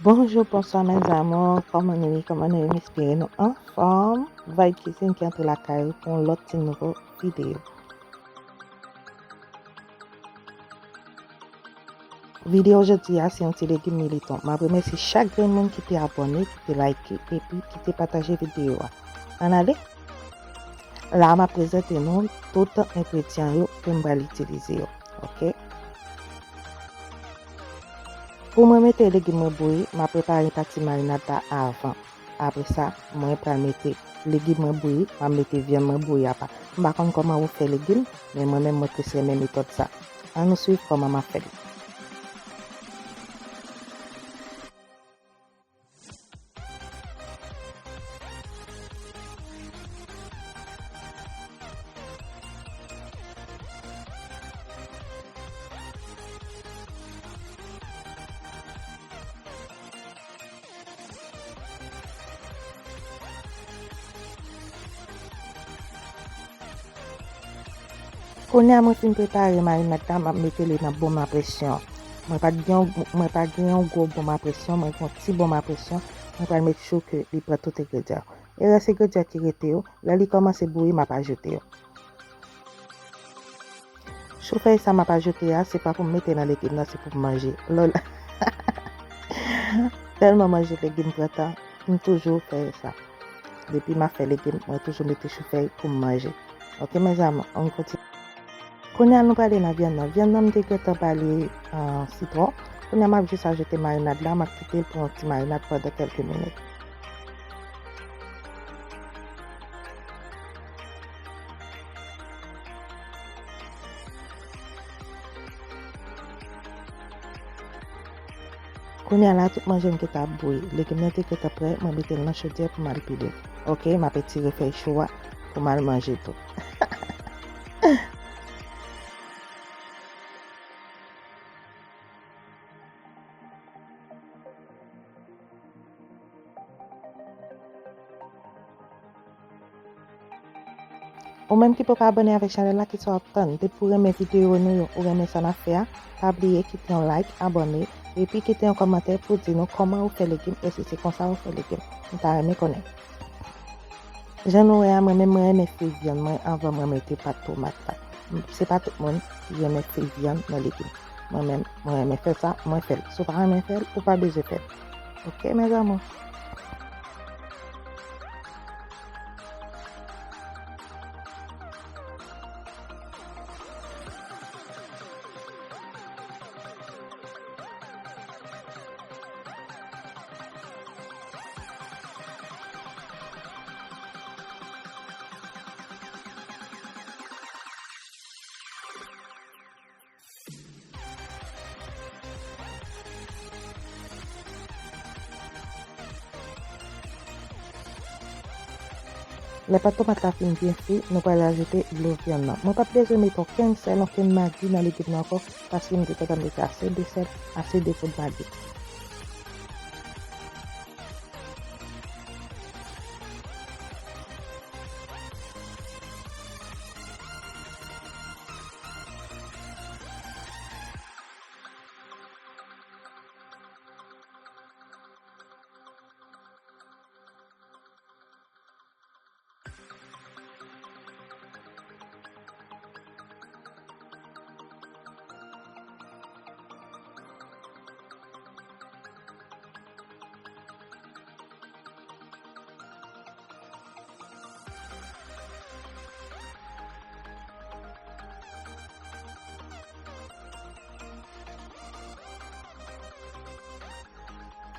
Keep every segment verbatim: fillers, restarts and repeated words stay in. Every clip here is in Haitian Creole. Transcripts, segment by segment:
Bonjou, bonswa, mes amours. Kòman nou ye? Kòman nou ye? M espere nou anfòm. Vibe Cuisine ki antre lakay ou pou yon lòt ti nouvo videyo. Videyo jodi a se yon ti legim militon. M ap remèsye chak grenn moun ki te abòne, ki te like, epi ki te pataje videyo a. Ann ale? La a, m ap prezante nou tout engredyan yo ke m pral itilize yo. Oke? Pou mwen mete legim mwen bouyi, m ap prepare pati marinad la avan. Apre sa, mwen pral mete legim mwen bouyi, m ap mete vyann mwen bouyi apa. M pa konn kòman ou fè legim, men mwen menm mwen plis renmen metòd sa. Ann nou swiv kòman m ap fè li. Kounye a mwen fin prepare marinad la, m ap mete li nan bonm a presyon. Mwen pa t gen yon, mwen pa gen yon gwo bonm a presyon, mwen gen yon ti bonm a presyon. Mwen pral make sure ke li pran tout engredyan. E rès engredyan ki rete yo, lè li kòmanse bouyi, m ap ajoute yo. Choufèy sa m ap ajoute a, se pa pou m mete nan legim nan, se pou m manje. Lò l, tèlman manje legim pran tan, m toujou fè sa. Depi m ap fè legim, mwen toujou mete choufèy pou m manje. Oke, mes amours, ann kontinye. Kounye a, nou prale nan vyann nan. Vyann nan, m te gentan ba li, ah, sitwon. Kounye a, m ap jis ajoute marinad la, m ap kite l pou yon ti marinad pandan kèlke minit. Kounye a la, tout manje m gentan ap bouyi. Legim nan te gentan prè, mwen mete l nan chodyè pou m al pile. Oke, m ap etire fèy chou a pou m al manje tou. Ou menm ki poko abòne avèk chanèl la, kisa w ap tann? Depi w renmen videyo nou yo, ou renmen sa n ap fè a, pa bliye kite yon like, abòne, epi kite yon kòmantè pou di nou kòman ou fè legim e si se konsa ou fè legim. M ta renmen konnen. Jan nou wè a, mwen menm mwen renmen fri vyann mwen anvan mwen mete pat tomat la. Se pa tout moun ki renmen fri vyann nan legim. Mwen menm, mwen renmen fè sa, mwen fè l. Si w pa renmen fè l, ou pa bezwen fè l. Oke, mes amours? Lè pat tomat la fin byen fri, nou pral ajoute dlo vyann nan. Mwen pa t bezwen mete okenn sèl, okenn magi nan legim nan ankò, paske m te gentan mete ase de sèl, ase de poud magi.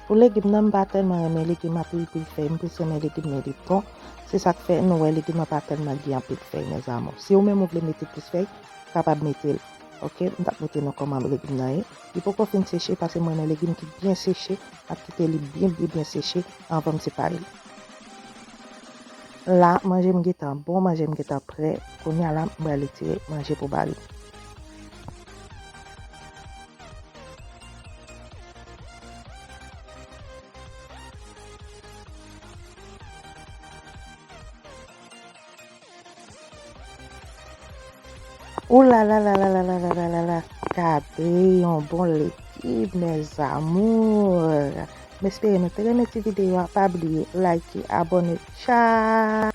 Pou legim nan, m pa tèlman renmen legim a pil pil fèy, m plis renmen legim militon. Se sa k fè nou wè legim nan pa tèlman gen anpil fèy, mes amours. Si ou menm ou vle mete plis fèy, ou kapab mete l. Oke, m t ap montre nou kòman legim nan ye. Li poko fin seche, paske mwen renmen legim ki byen seche, m ap kite li byen, byen, byen seche anvan m separe l. La, manje m gentan bon, manje m gentan prè. Kounye a la, m pral retire manje pou ba li. Ou la la la la la la la la la la. Gade yon bon legim, mes amours. M espere nou te renmen ti videyo a. Pa bliye like, abòne. Tchao!